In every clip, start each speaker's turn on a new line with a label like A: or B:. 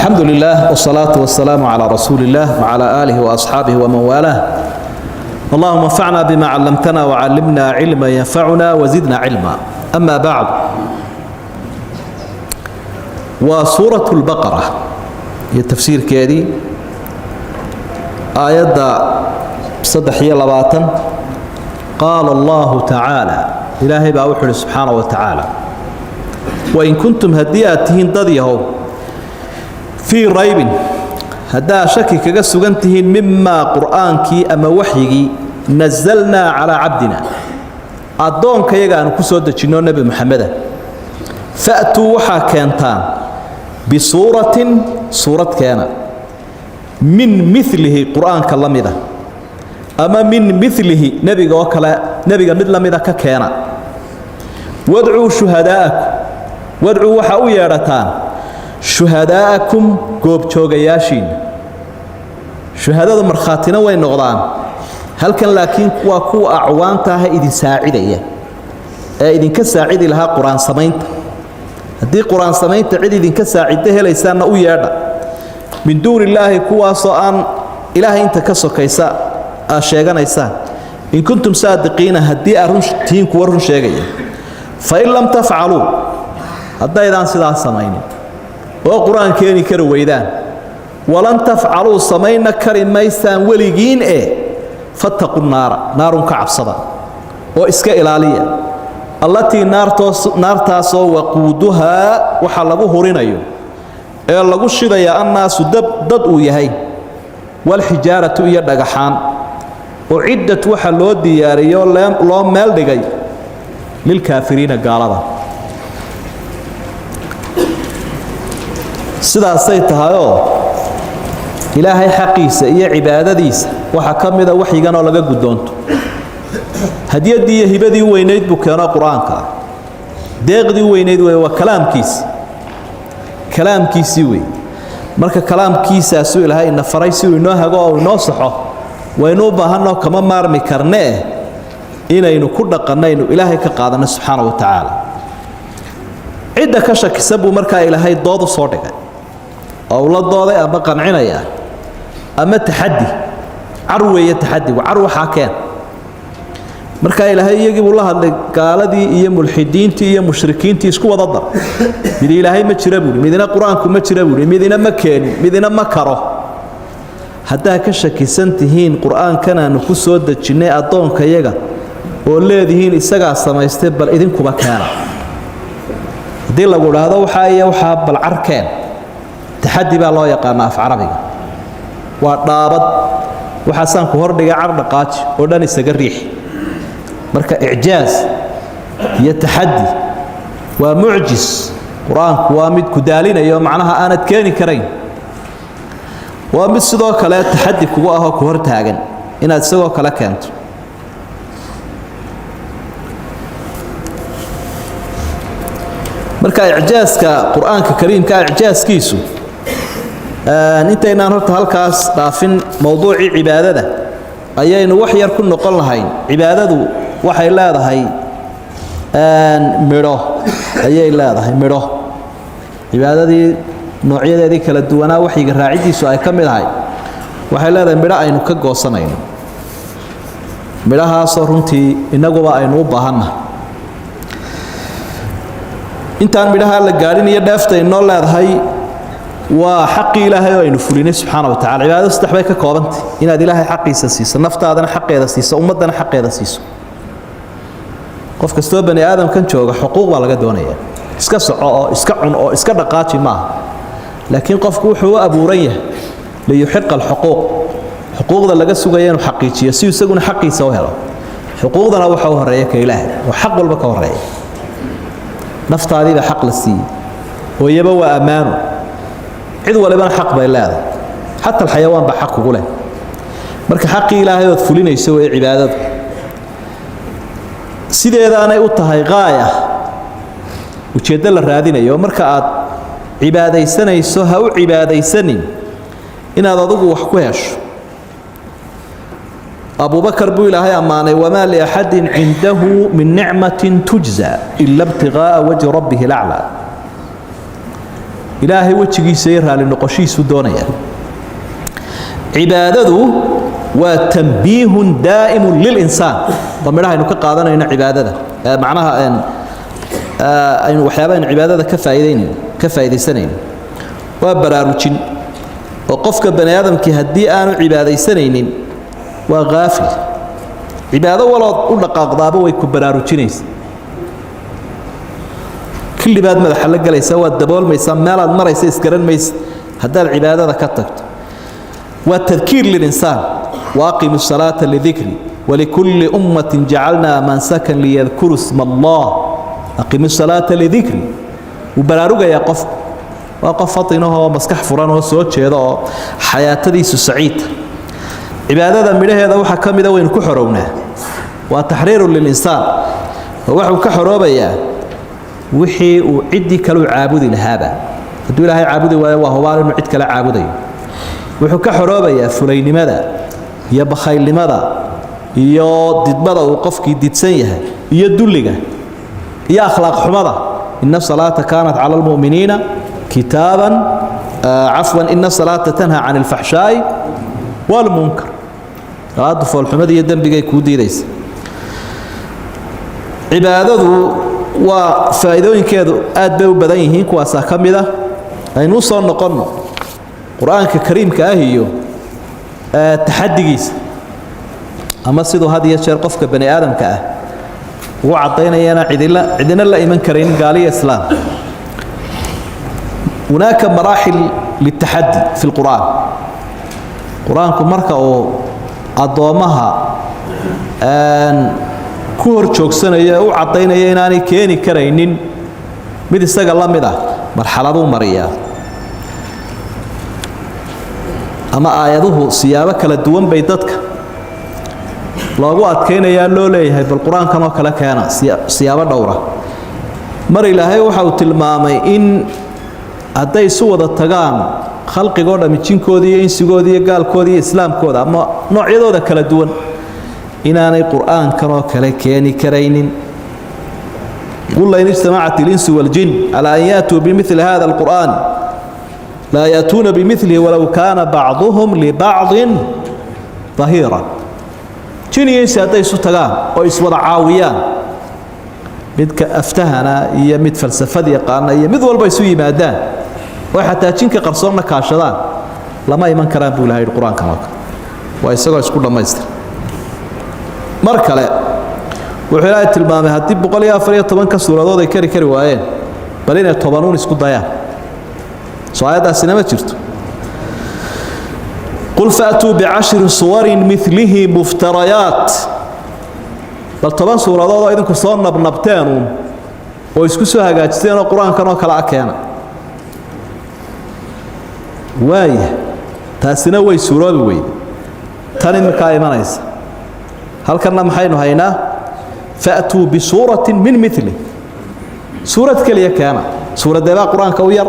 A: Alxamdu lilah wsalaatu wasalaamu calaa rasuuli illah wcala aalihi waasxaabihi waman waalaah. Allahuma anfacna bima callamtana wcallimna cilma yanfacuna wazidna cilma. Ama bacd, waa suurat lbaqara iyo tafsiirkeedii, aayadda 23. Qaala allahu tacaala, ilaahay baa wuxu uhi subxaana wa tacaala: wain kuntum, haddii aad tihiin dad yahow, fii raybin, haddaa shaki kaga sugan tihiin, mimaa, qur'aankii ama waxyigii, nasalnaa calaa cabdina, addoonkayaga aanu ku soo dejinno, nebi Moxameda, fa'tuu, waxaa keentaan, bisuuratin, suurad keena, min milihi, qur'aanka la mida, ama min milihi, nebiga oo kale, nebiga mid la mida ka keena. Wadcuu shuhadaa'akum, wadcuu, waxaa u yeedhataan, shuhadaa'akum, goobjoogayaashiinna. Shuhadadu markhaatina way noqdaan halkan, laakiin waa kuwa acwaanta ah idin saacidaya ee idinka saacidi lahaa qur-aan samaynta. Haddii qur-aan samaynta cid idinka saaciddo helaysaanna u yeedha, min duuni illaahi, kuwaasoo aan ilaahay inta ka sokaysa aad sheeganaysaan, in kuntum saadiqiina, haddii aad run tihiin kuwa run sheegaya. Fain lam tafcaluu, haddaydaan sidaas samaynin oo qur-aan keeni kari weydaan, walan tafcaluu, samayna kari maysaan weligiin, e fattaqu naara, naarun ka cabsada oo iska ilaaliya, allatii, naartoos, naartaasoo, waquuduhaa, waxa lagu hurinayo ee lagu shidayaa, annaasu, dad uu yahay, walxijaaratu, iyo dhagaxaan, uciddat, waxa loo diyaariyo, loo meel dhigay, lilkaafiriina, gaalada. Sidaasay tahayoo ilaahay xaqiisa iyo cibaadadiisa waxaa ka mida waxyiganoo laga guddoonto. Hadyaddii iyo hibadii weynayd buu keeno qur-aanka ah, deeqdii weynayd wey, waa kalaamkiisi, kalaamkiisii wey. Marka kalaamkiisaasuu ilaahay ina faray si uu inoo hago oo inoo saxo. Waynu u baahanoo kama maarmi karnee inaynu ku dhaqannaynu ilaahay ka qaadanno subxaana wa tacaala. Cidda ka shakisan buu markaa ilaahay dood u soo dhigay oo ula dooday ama qancinaya ama taxaddi car weeye. Taxadigu car waxaa keen. Markaa ilaahay iyagii buu la hadlay, gaaladii iyo mulxidiintii iyo mushrikiintii isku wada dar. Midi ilaahay ma jira buuhi, midina qur-aanku ma jira buuhi, midina ma keenin, midina ma karo. Haddaa ka shakisan tihiin qur-aankan aanu ku soo dejinnay addoonkayaga oo leedihiin isagaa samaystay, bal idinkuba keena. Haddii lagu idhaahdo waxaa iyo waxaa bal carkeen, taxaddi baa loo yaqaana af carabiga, waa dhaabad, waxaasaan ku hordhigay, car dhaqaaji oo dhan isaga riix. Marka icjaaz iyo taxaddi waa mucjis. Qur-aanku waa mid ku daalinayo, macnaha aanad keeni karayn. Waa mid sidoo kale taxaddi kugu ahoo ku hor taagan inaad isagoo kale keento. Marka icjaaska qur-aanka kariimka, icjaaskiisu, intaynaan horta halkaas dhaafin mowduucii cibaadada ayaynu wax yar ku noqon lahayn. Cibaadadu waxay leedahay midho ayay leedahay, midho. Cibaadadii noocyadeedii kala duwanaa, waxyiga raaciddiisu ay ka mid ahay, waxay leedahay midho aynu ka goosanayno, midhahaasoo runtii innaguba aynu u baahannahay. Intaan midhahaa la gaadhin iyo dheefta inoo leedahay, waa xaqii ilaahay oo aynu fulinay subxaana wa tacala. Cibaadadu saddex bay ka koobantay: inaad ilaahay xaqiisa siiso, naftaadana xaqeeda siiso, ummaddana xaqeeda siiso. Qof kastoo bani aadamkan jooga xuquuq baa laga doonaya. Iska soco oo iska cun oo iska dhaqaaji maaha, laakiin qofku wuxuu u abuuran yahay liyuxiqa alxuquuq, xuquuqda laga sugaya inuu xaqiijiyo si isaguna xaqiisa u helo. Xuquuqdana waxa u horeeya ka ilaahay oo xaq walba ka horeeya. Naftaadiiba xaq la siiyey, hooyaba waa ammaano, cid walibana xaq bay leedahay, xata alxayawaan baa xaq kugu leh. Marka xaqii ilaahay ood fulinayso way cibaadadu. Sideedaanay u tahay qaaya, ujeeddo la raadinayo. Marka aad cibaadaysanayso, ha u cibaadaysanin inaad adigu wax ku hesho. Abubakar buu ilaahay ammaanay: wamaa liaxadin cindahu min nicmatin tujza ila ibtiqaa'a wajhi rabbihi laclaa. Ilaahay wejigiisa iyo raali noqoshiisu doonaya. Cibaadadu waa tanbiihun daa'imun lilinsaan, waa midhaha aynu ka qaadanayno cibaadada, macnaha aynu waxyaaba aynu cibaadada ka faa'iidaynayno, ka faa'iidaysanayno. Waa baraarujin oo qofka bani aadamkii haddii aanu cibaadaysanaynin waa haafil. Cibaado walood u dhaqaaqdaaba way ku baraarujinaysa, kulli baad madaxa la galaysaa, waad daboolmaysaa, meelaad maraysa isgaran maysa haddaad cibaadada ka tagto. Waa tadkiir lilinsaan. Waaqimu salaata lidikri walikulli ummatin jacalnaa mansakan liyadkuru sma Allah. Aqimu salaata lidikri, wuu baraarugayaa qofku, waa qof fatinahoo maskax furan oo soo jeeda oo xayaatadiisu saciidta. Cibaadada midhaheeda waxaa ka mida waynu ku xorownaa, waa taxriiru lilinsaan, oo waxuu ka xoroobayaa wixii uu ciddii kale u caabudi lahaaba. Hadduu Ilaahay caabudi waayo, waa hubaal inuu cid kale caabudayo. Wuxuu ka xoroobayaa fulaynimada iyo bakhaylnimada iyo didmada uu qofkii didsan yahay iyo dulliga iyo akhlaaq xumada. Ina salaata kaanat cala almu'miniina kitaaban, cafwan, ina salaata tanha can alfaxshaa'i walmunkar. Salaadu foolxumada iyo dembigay kuu diidaysa. Cibaadadu waa faa'iidooyinkeedu aad bay u badan yihiin, kuwaasaa ka mid ah. Aynuu soo noqonno Qur-aanka kariimka ah iyo taxadigiisa, ama siduu had iyo jeer qofka bani aadamka ah ugu caddaynayana cidila cidina la iman karayn, gaaliya islaam. Hunaaka maraaxil litaxaddi fi lqur'aan. Qur-aanku marka uu addoommaha ku hor joogsanayo ee u caddaynaya inaanay keeni karaynin mid isaga la mid ah, marxaladuu mariyaa, ama aayaduhu siyaabo kala duwan bay dadka loogu adkaynayaa, loo leeyahay bal qur-aankan oo kale keena, siyaabo dhowra. Mar Ilaahay waxa uu tilmaamay in hadday isu wada tagaan khalqigoo dhammi, jinkooda iyo insigooda iyo gaalkooda iyo islaamkooda ama noocyadooda kala duwan, inaanay qur-aankan oo kale keeni karaynin. Qul lain ijtamacat اlinsu waاljin calى an yaatuu bimili hada اlqur'an laa yaatuuna bimilihi walow kaana bacduhum libacضin dahiira. Jin iyo insi hadday isu tagaan oo iswada caawiyaan, midka aftahana iyo mid falsafad yaqaana iyo mid walba isu yimaadaan oo xataa jinka qarsoonna kaashadaan, lama iman karaan buu Ilahay yidhi qur-aankan oo kale, waa isagoo isku dhammaystir. Mar kale wuxuu Ilaahay tilmaamay haddii 114-ka suuradood ay kari kari waayeen, bal inay tobanuun isku dayaan. Soo aayaddaasina ma jirto? Qul faatuu bicashri suwarin milihi muftarayaat. Bal 10 suuradood oo idinku soo nabnabteenuun oo isku soo hagaajisteen oo qur-aankan oo kale a keena. Waaya, taasina way suuroobi weyde. Tan iminkaa imanaysa halkanna maxaynu haynaa? Faatuu bisuuratin min mili, suurad keliya keena. Suuradeebaa qur-aanka u yar?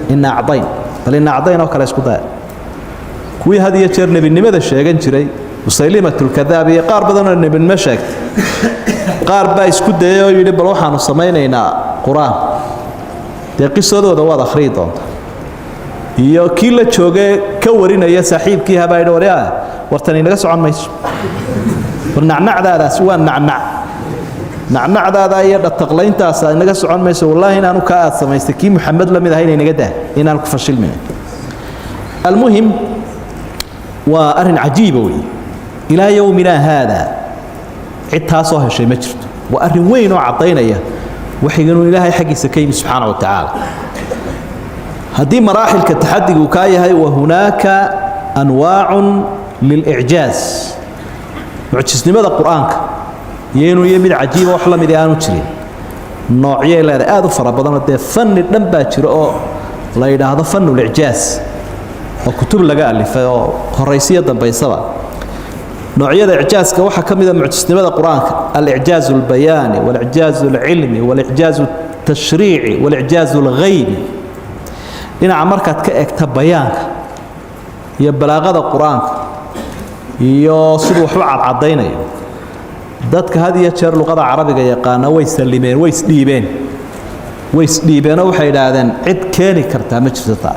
A: Ina acdayn. Bal ina acdayn oo kale isku daya. Kuwii had iyo jeer nebinimada sheegan jiray, Musaylimatulkadaab iyo qaar badanoo nebinimo sheegtay, qaar baa isku dayay oo yidhi bal waxaanu samaynaynaa qur-aan. Dee qisadooda waad akhriyi doontaa, iyo kii la joogee ka warinaya saaxiibkii habaa yidhi waryaa, wartan inaga socon mayso, war nacnacdaadaas waa nacnac, nacnacdaada iyo dhataqlayntaasa inaga socon mayso, wallaahi inaanu kaa aad samaystay kii Muxamed la mid ahay inay naga dah inaan ku fashilmin. Almuhim, waa arrin cajiiba wey. Ilaa yowmina haada cid taasoo heshay ma jirto. Waa arrin weyn oo caddaynaya waxyiga inuu Ilaahay xaggiisa ka yimi subxaana wa tacaala. Haddii maraaxilka taxadigu kaa yahay, wa hunaaka anwaacun lilicjaaz, mucjisnimada qur-aanka iyo inuu iyo mid cajiiba wax la mid aanu jirin, noocyay leedahay aad u fara badanoo dee fanni dhan baa jiro oo la yidhaahdo fanulicjaaz, oo kutub laga alifay oo horaysiyo dambaysaba. Noocyada icjaaska waxaa ka mid a mucjisnimada qur-aanka alicjaaz albayaani walicjaaz alcilmi walicjaaz altashriici walicjaaz alghaybi. Dhinaca markaad ka egta bayaanka iyo balaaqada qur-aanka iyo siduu wax u cadcadaynayo, dadka had iyo jeer luqada carabiga yaqaana way sallimeen, way isdhiibeen. Way isdhiibeenoo waxay idhaahdeen cid keeni kartaa ma jirto taa.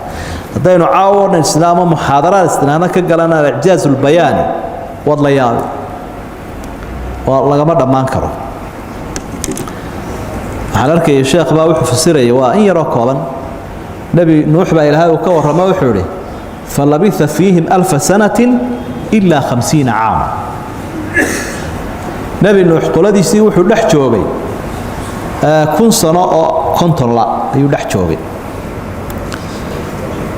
A: Haddaynu caawo dhan islaamo muxaadaraad istinaana ka galan alicjaaz ulbayaani, waad la yaabi oo lagama dhammaan karo. Waxaan arkayay sheekh baa wuxuu fasiraya, waa in yaroo kooban. Nebi Nuux baa Ilaahay uu ka warramo, wuxuu idhi falabitha fiihim alfa sanatin ilaa 50 caama. Nebi Nuux qoladiisii wuxuu dhex joogay 1000 sano oo 50 la ayuu dhex joogay.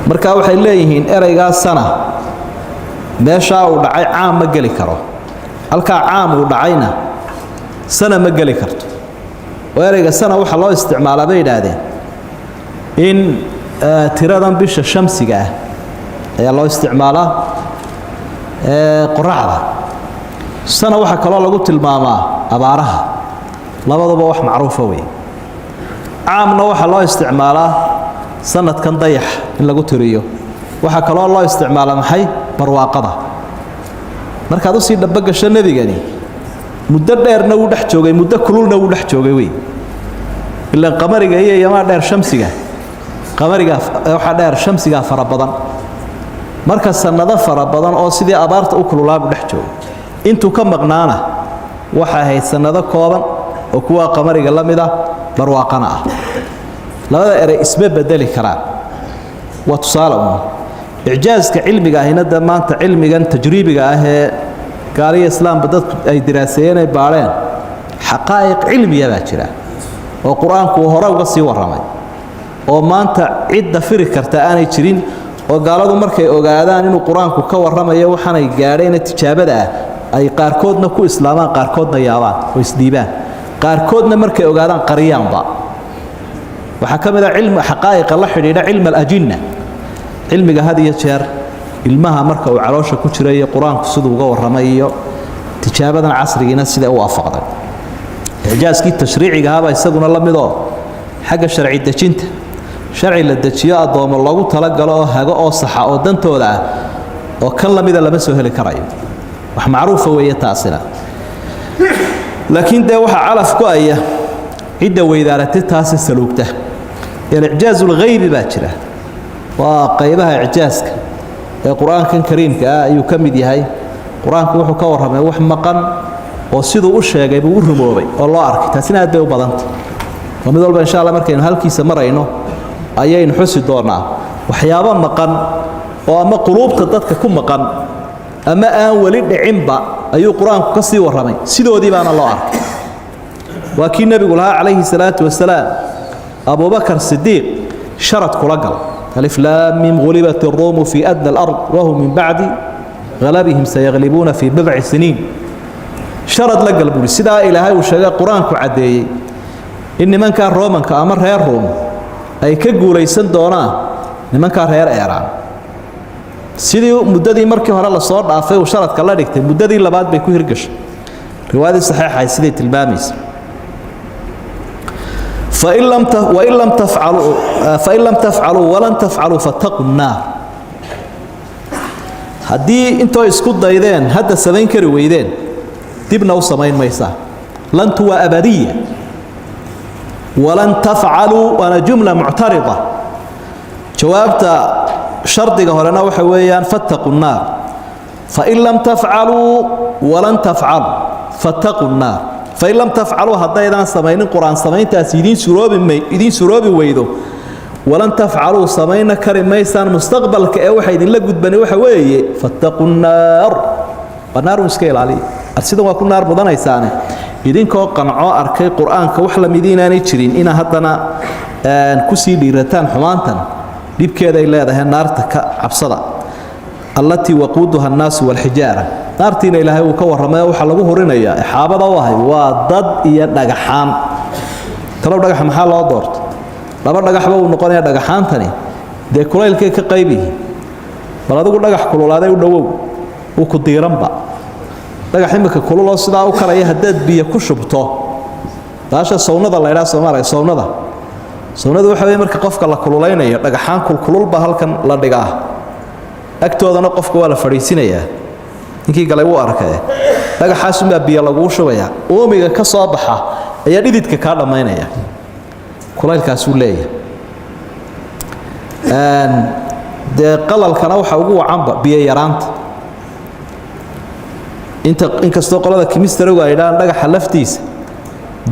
A: Marka waxay leeyihiin ereygaa sana meeshaa uu dhacay caam ma geli karo, halkaa caam uu dhacayna sana ma geli karto. Oo ereyga sana waxaa loo isticmaalaa bay idhaahdeen in tiradan bisha shamsiga ah ayaa loo isticmaalaa, qoraxda. Sana waxaa kaloo lagu tilmaamaa abaaraha, labaduba wax macruufa wey. Caamna waxaa loo isticmaalaa sanadkan dayax in lagu tiriyo, waxaa kaloo loo isticmaalaa maxay? Barwaaqada. Markaad usii dhabogasho, nebigani muddo dheerna wuu dhex joogay, muddo kululna wuu dhex joogay wey. Ilaan qamariga iyo yamaa dheer shamsiga, qamariga waxaa dheer shamsigaa fara badan. Marka sanado fara badan oo sidii abaarta u kululaabuu dhex joogay. Intuu ka maqnaana waxay ahayd sanado kooban oo kuwaa qamariga la mid ah, barwaaqana ah. Labada erey isma bedeli karaan, waa tusaale uun. Icjaaska cilmiga ahina de maanta cilmigan tajriibiga ah ee gaaliya islaamba dadku ay diraaseeyeen, ay baadheen, xaqaa'iq cilmiya baa jira oo Qur-aanku uu hore uga sii warramay oo maanta cidda firi karta aanay jirin, oo gaaladu markay ogaadaan inuu Qur-aanku ka warramayo waxaanay gaadhayna tijaabada ah, ay qaarkoodna ku islaamaan, qaarkoodna yaabaan oo isdhiibaan, qaarkoodna markay ogaadaan qariyaanba. Waxaa ka mid a cilmi xaqaa'iqa la xidhiidha cilm alajinna, cilmiga had iyo jeer ilmaha marka uu caloosha ku jira iyo Qur-aanku siduu uga warramay iyo tijaabadan casrigiina sida u waafaqday. Icjaaskii tashriiciga ahaabaa isaguna la midoo xagga sharci dejinta, sharci la dejiyo addoommo loogu talagalo oo hago oo saxa oo dantooda ah oo kan lamida lama soo heli karayo, wax macruufa weeye taasina. Laakiin dee waxaa calaf go-aya cidda weydaaratay taasi saluugta. Alicjaaz ulghaybi baa jira, waa qaybaha icjaaska ee Qur-aankan kariimka ah ayuu ka mid yahay. Qur-aanku wuxuu ka warramay wax maqan oo siduu u sheegay buu u rumoobay oo loo arkay, taasina aad bay u badantay. Oo mid walba insha Allah markaynu halkiisa marayno ayaynu xusi doonaa waxyaabo maqan oo ama quluubta dadka ku maqan ama aan weli dhicinba ayuu Qur-aanku ka sii warramay, sidoodii baana loo arkay. Waa kii nebigu lahaa calayhi salaatu wasalaam Abubakar Sidiiq sharad kula gal: alif laam miim gulibat الruumu fi adna alard wahum min bacdi galabihim sayaglibuuna fi bidci siniin. Sharad la gal buuri, sidaa Ilaahay uu sheegay, Qur-aanku caddeeyey in nimankaa Romanka ama reer Ruum ay ka guulaysan doonaan nimankaa reer Eeraan. Sidii muddadii markii hore lasoo dhaafay uu sharadka la dhigtay, muddadii labaad bay ku hirgashay, riwaayadii saxiixahay siday tilmaamaysa. Fain lam tafcaluu, fain lam tafcaluu walan tafcaluu fattaquu nnaar. Haddii intoo isku daydeen hadda samayn kari weydeen, dibna u samayn maysaa. Lantu waa abadiya, walan tafcaluu waana jumla muctarida. Jawaabta shardiga horena waxa weeyaan fattaquu nnaar. Fain lam tafcaluu walan tafcaluu fattaquu nnaar. Fain lam tafcaluu, haddaydaan samaynin, Qur-aan samayntaasi idiin suroobi may idiin suroobi weydo, walan tafcaluu, samayna kari maysaan mustaqbalka, ee waxa idinla gudbani waxa weeye fattaquu nnaar, waa naarun iska ilaaliya. Arsidan waa ku naar mudanaysaane, idinkoo qanco arkay Qur-aanka wax lamidi inaanay jirin, inaa haddana kusii dhiirataan xumaantan dhibkeeday leedahay, naarta ka cabsada. Allatii waquuduha annaasu walxijaara, naartiina Ilaahay uu ka warramay, waxaa lagu hurinayaa xaabada u ahay waa dad iyo dhagaxaan. Talow dhagaxa maxaa loo doortay? Laba dhagaxba uu noqonaya dhagaxaantani dee kulaylkay ka qayb yihiin. Bal adigu dhagax kululaaday u dhowow, uu ku diiranba. Dhagax imika kululoo sidaa u karaya haddaad biyo ku shubto, baasha sawnada la ydhaha Soomaaliya, sawnada, sawnada waxa weeye marka qofka la kululaynayo dhagaxaan kulkululba halkan la dhigaa, agtoodana qofka waa la fadhiisinayaa. Ninkii galay wuu arkay, dhagaxaasunbaa biyo laguu shubayaa, uumiga ka soo baxa ayaa dhididka kaa dhammaynaya. Kulaylkaasuu leeyahay. Dee qalalkana waxa ugu wacanba biyo yaraanta. Inta inkastoo qolada kimistarigu ay idhahaan dhagaxa laftiisa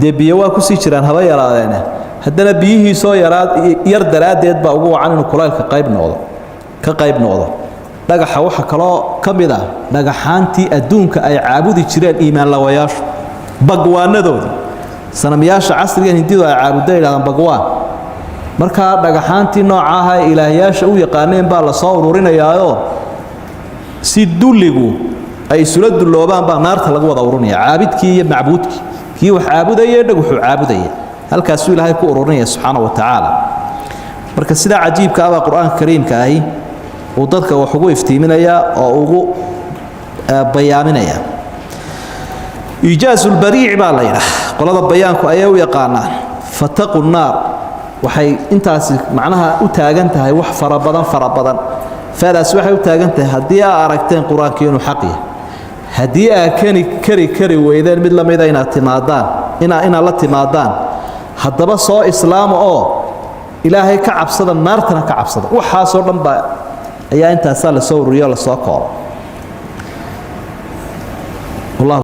A: dee biyo waa kusii jiraan haba yaraadeene, haddana biyihiisoo yaraa yar daraaddeed baa ugu wacan inuu kulaylka qayb noqdo, ka qayb noqdo dhagaxa. Waxaa kaloo ka mid ah dhagaxaantii adduunka ay caabudi jireen iimaanlawayaashu, bagwaanadoodii, sanamyaasha casrigan Hindidu ay caabudda yidhahdaan bagwaan. Markaa dhagaxaantii nooca aha ee ilaahyaasha u yaqaaneen baa lasoo ururinayaaoo si dulligu ay isula dulloobaan baa naarta lagu wada ururinaya, caabidkii iyo macbuudkii, kii wax caabudaya dhagaxuu caabudaya, halkaasuu Ilaahay ku ururinaya subxaana wa tacaala. Marka sidaa cajiibka ah baa Qur-aanka kariimka ahi uu dadka wax ugu iftiiminayaa oo ugu bayaaminaya. Iijaazulbariic baa la yidhaah, qolada bayaanku ayay u yaqaanaan. Fataqu naar waxay intaasi macnaha u taagan tahay wax fara badan fara badan. Faadaasi waxay u taagan tahay haddii aa aragteen Qur-aankii inuu xaq yahay, haddii aa keni kari weydeen mid la mida inaad timaadaan, inaad la timaadaan, haddaba soo islaama oo Ilaahay ka cabsada, naartana ka cabsada. Waxaasoo dhan baa ayaa intaasaa lasoo ururiyo, lasoo koobo.